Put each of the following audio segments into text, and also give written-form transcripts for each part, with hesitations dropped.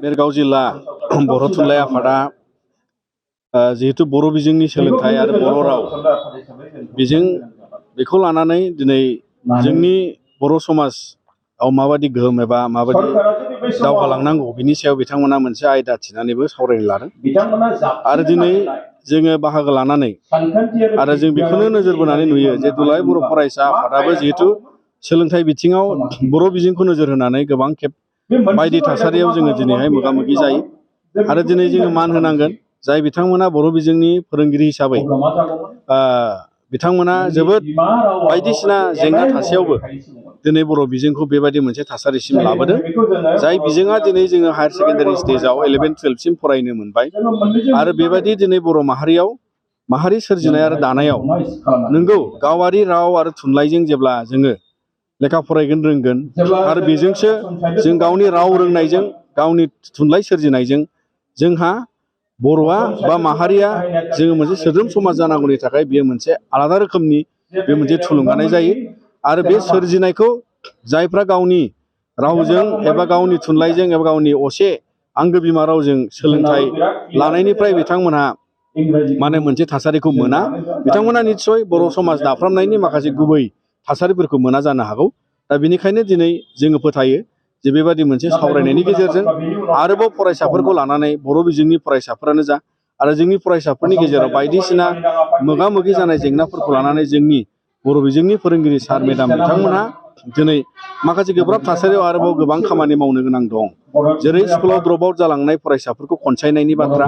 बेरगाव जिल्ला बर' थुनलाइ आफादा जिहेतु बर' बिजोंनि सोलोंथाइ आरो बर' राव बिजों बेखौ लानानै दिनै जोंनि बर' समाजाव माबायदि गोहोम एबा माबायदि दावगालांनांगौ बिनि सायाव बिथांमोना मोनसे आयदा थिनानैबो सावरायनो लादों आरो दिनै जोङो बाहागो लानानै आरो जों बेखौनो नोजोर बोनानै नुयो जे दुलाराय बर' फरायसा आफादाबो जिहेतु सोलोंथाइ बिथिङाव बर' बिजोंखौ नोजोर होनानै गोबां खेब बायदि थासारियाव जोङो दिनैहाय मोगा मोगि जायो आरो दिनै जोङो मान होनांगोन जाय बिथांमोना बर' बिजोंनि फोरोंगिरि हिसाबै बिथांमोना जोबोद बायदिसिना जेंना थासेयावबो दिनै बर' बिजोंखौ बेबायदि मोनसे थासारिसिम लाबोदों जाय बिजोङा दिनै जोङो हायार सेकेन्डारि स्टेजाव 11-12सिम फरायनो मोनबाय आरो बेबायदि दिनै बर' माहारि सोरजिनाय आरो दानायाव नोंगौ गावारि राव आरो थुनलाइजों जेब्ला जोङो लेखा फरायगोन रोंगोन आरो बेजोंसो जों गावनि राव रोंनायजों गावनि थुनलाइ सोरजिनायजों जोंहा बर'आ बा माहारिया जोङो मोनसे सोद्रोम समाज जानांगौनि थाखाय बेयो मोनसे आलादा रोखोमनि बे मोनसे थुलुंगानाय जायो आरो बे सोरजिनायखौ जायफ्रा गावनि रावजों एबा गावनि थुनलाइजों एबा गावनि असे आंगो बिमा रावजों सोलोंथाइ लानायनिफ्राय बिथांमोनहा माने मोनसे थासारिखौ मोना बिथांमोना निस्सय बर' समाज दाफ्रामनायनि माखासे गुबै थासारिफोरखौ मोना जानो हागौ दा बेनिखायनो दिनै जोङो फोथायो जे बेबायदि मोनसे सावरायनायनि गेजेरजों आरोबाव फरायसाफोरखौ लानानै बर' बिजोंनि फरायसाफोरानो जा आरो जोंनि फरायसाफोरनि गेजेराव बायदिसिना मोगा मोगि जानाय जेंनाफोरखौ लानानै जोंनि बर' बिजोंनि फोरोंगिरि सार मेडाम बिथांमोनहा दिनै माखासे गोब्राब थासारियाव आरोबाव गोबां खामानि मावनो गोनां दं जेरै स्कुलाव ड्रप आउट जालांनाय फरायसाफोरखौ खनसायनायनि बाथ्रा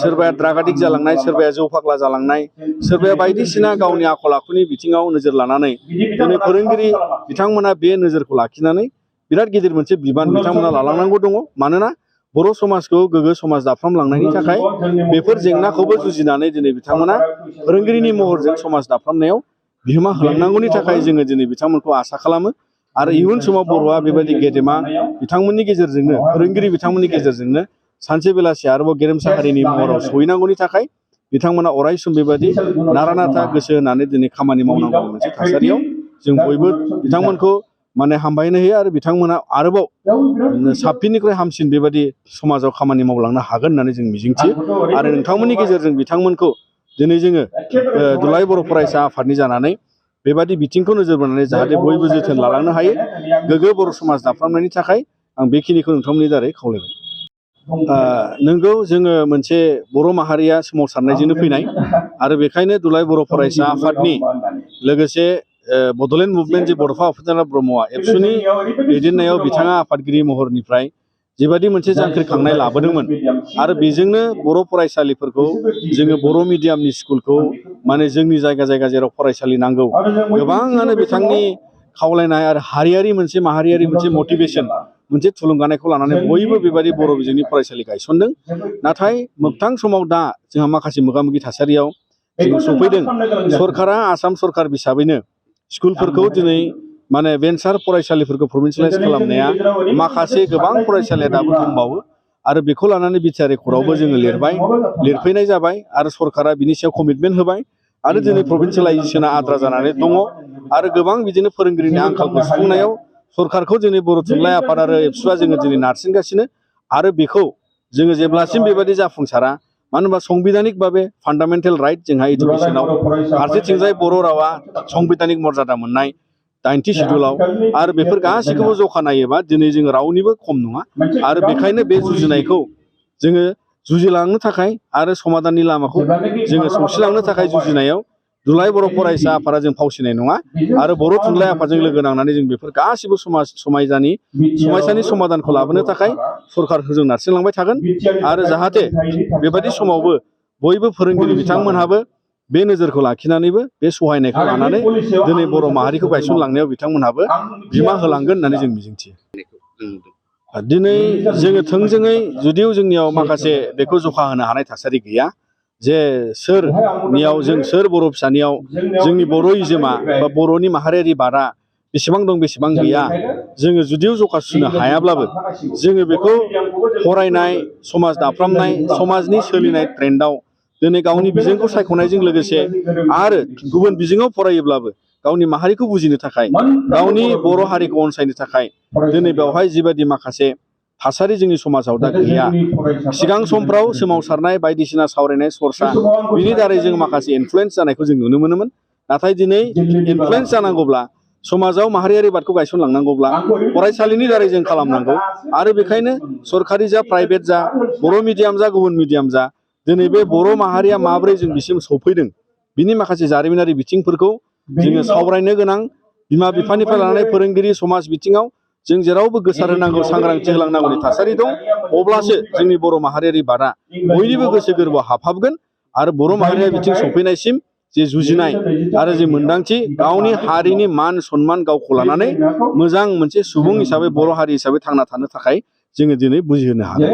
सोरबाया ड्राग एडिक्ट जालांनाय सोरबाया जौ फाग्ला जालांनाय सोरबाया बायदिसिना गावनि आखल आखुनि बिथिङाव नोजोर लानानै दिनै फोरोंगिरि बिथांमोना बे नोजोरखौ लाखिनानै बिराद गिदिर मोनसे बिबान बिथांमोना लालांनांगौ दङ मानोना बर' समाजखौ गोग्गो समाज दाफ्रामलांनायनि थाखाय बेफोर जेंनाखौबो जुजिनानै दिनै बिथांमोना फोरोंगिरिनि महरजों समाज दाफ्रामनायाव बिहोमा होलांनांगौनि थाखाय जोङो दिनै बिथांमोनखौ आसा खालामो आरो इयुन समाव बर'आ बेबायदि गेदेमा बिथांमोननि गेजेरजोंनो फोरोंगिरि बिथांमोननि गेजेरजोंनो सानसे बेलासि आरोबाव गेरेमसा हारिनि महराव सहैनांगौनि थाखाय बिथांमोना अरायसम बेबायदि नारा नाथा गोसो होनानै दिनै खामानि मावनांगौ मोनसे थासारियाव जों बयबो बिथांमोनखौ माने हामबायनो होयो आरो बिथांमोना आरोबाव साबसिननिख्रुइ हामसिन बेबायदि समाजाव खामानि मावलांनो हागोन होननानै जों मिजिंथियो आरो नोंथांमोननि गेजेरजों बिथांमोनखौ दिनै जोङो दुलाराय बर' फरायसा आफादनि जानानै बेबायदि बिथिंखौ नोजोर बोनानै जाहाथे बयबो जोथोन लालांनो हायो गोग्गो बर' समाज दाफ्रामनायनि थाखाय आं बेखिनिखौ नोंथांमोननि दारै खावलायबाय नोंगौ जोङो मोनसे बर' माहारिया सोमावसारनायजोंनो फैनाय आरो बेखायनो दुलाराय बर' फरायसा आफादनि लोगोसे बड'लेण्ड मुभमेन्ट जे बड'फा उपेन्द्रनाथ ब्रह्मआ एबसुनि दैदेननायाव बिथाङा आफादगिरि महरनिफ्राय जिबायदि मोनसे जांख्रिखांनाय लाबोदोंमोन आरो बेजोंनो बर' फरायसालिफोरखौ जोङो बर' मिडियामनि स्कुलखौ माने जोंनि जायगा जायगा जेराव फरायसालि नांगौ गोबाङानो बिथांनि खावलायनाय आरो हारियारि मोनसे माहारियारि मोनसे मटिभेसन मोनसे थुलुंगानायखौ लानानै बयबो बेबायदि बर' बिजोंनि फरायसालि गायसनदों नाथाय मोगथां समाव दा जोंहा माखासे मोगा मोगि थासारियाव जों सफैदों सरकारा आसाम सरकार हिसाबैनो स्कुलफोरखौ दिनै माने भेन्सार फरायसालिफोरखौ प्रभिन्सियेलाइज खालामनाया माखासे गोबां फरायसालिया दाबो दंबावो आरो बेखौ लानानै बिटिआर रेकर्डआवबो जोङो लिरफैनाय जाबाय आरो सरकारा बिनि सायाव कमिटमेन्ट होबाय आरो दिनै प्रभिन्सियेलाइजेसना आद्रा जानानै दङ आरो गोबां बिदिनो फोरोंगिरिनि आंखालखौ सुफुंनायाव सरकारखौ दिनै बर' थुनलाइ आफाद आरो एबसुआ जोङो दिनै नारसिनगासिनो आरो बेखौ जोङो जेब्लासिम बेबायदि जाफुंसारा मानो होनबा संबिधानिक भाबे फान्डामेन्टेल राइट जोंहा इडुकेसनाव फारसेथिंजाय बर' रावा संबिधानिक मर्यादा मोननाय 90 सिडुलाव आरो बेफोर गासैखौबो जखा नायोबा दिनै जोङो रावनिबो खम नङा आरो बेखायनो बे जुजिनायखौ जोङो जुजिलांनो थाखाय आरो समाधाननि लामाखौ जोङो सौसिलांनो थाखाय जुजिनायाव दुलाराय बर' फरायसा आफादा जों फावसिनाय नङा आरो बर' थुनलाइ आफादजों लोगो नांनानै जों बेफोर गासिबो समयसानि समाधानखौ लाबोनो थाखाय सरकारखौ जों नारसिनलांबाय थागोन आरो जाहाथे बेबायदि समावबो बयबो फोरोंगिरि बिथांमोनहाबो बे नोजोरखौ लाखिनानैबो बे सहायनायखौ लानानै दिनै बर' माहारिखौ गायसनलांनायाव बिथांमोनहाबो बिहोमा होलांगोन होननानै जों मिजिंथियो दिनै जोङो थोंजोङै जुदिও जोंनियाव माखासे बेखौ जखा होनो हानाय थासारि गैया जे सोर बर' फिसानियाव जोंनि बर' इजोमा बा बर'नि माहारियारि बादा बेसेबां दं बेसेबां गैया जोङो जुदिও जखा सुनो हायाब्लाबो जोङो बेखौ फरायनाय समाज दाफ्रामनाय समाजनि सोलिनाय ट्रेन्डआव दिनै गावनि बिजोंखौ सायख'नायजों लोगोसे आरो गुबुन बिजोङाव फरायोब्लाबो गावनि माहारिखौ बुजिनो थाखाय गावनि बर' हारिखौ अनसायनो थाखाय दिनै बेवहाय जिबायदि माखासे थासारि जोंनि समाजाव दा गैया। सिगां समफ्राव सोमावसारनाय बायदिसिना सावरायनाय सरसा बिनि दारै जों माखासे इनफ्लुयेन्स जानायखौ जों नुनो मोनोमोन। नाथाय दिनै इनफ्लुयेन्स जानांगौब्ला समाजाव माहारियारि बादखौ गायसनलांनांगौब्ला फरायसालिनि दारै जों खालामनांगौ। आरो बेखायनो सरखारि जा प्राइभेट जा बर' मिडियाम जा गुबुन मिडियाम जा दिनै बे बर' माहारिया माबोरै जों बिसिम सफैदों बिनि माखासे जारिमिनारि बिथिंफोरखौ जोङो सावरायनो गोनां। बिमा बिफानिफ्राय लानानै फोरोंगिरि समाज बिथिङाव जों जेरावबो गोसार होनांगौ सांग्रांथि होलांनांगौनि थासारि दं। अब्लासो जोंनि बर' माहारियारि बादा बयनिबो गोसो गोरबोआव हाबहाबगोन आरो बर' माहारिया बिथिं सफैनायसिम जे जुजिनाय आरो जे मोन्दांथि गावनि हारिनि मान सन्मान गावखौ लानानै मोजां मोनसे सुबुं हिसाबै बर' हारि हिसाबै थांना थानो थाखाय जोङो दिनै बुजिहोनो हागोन।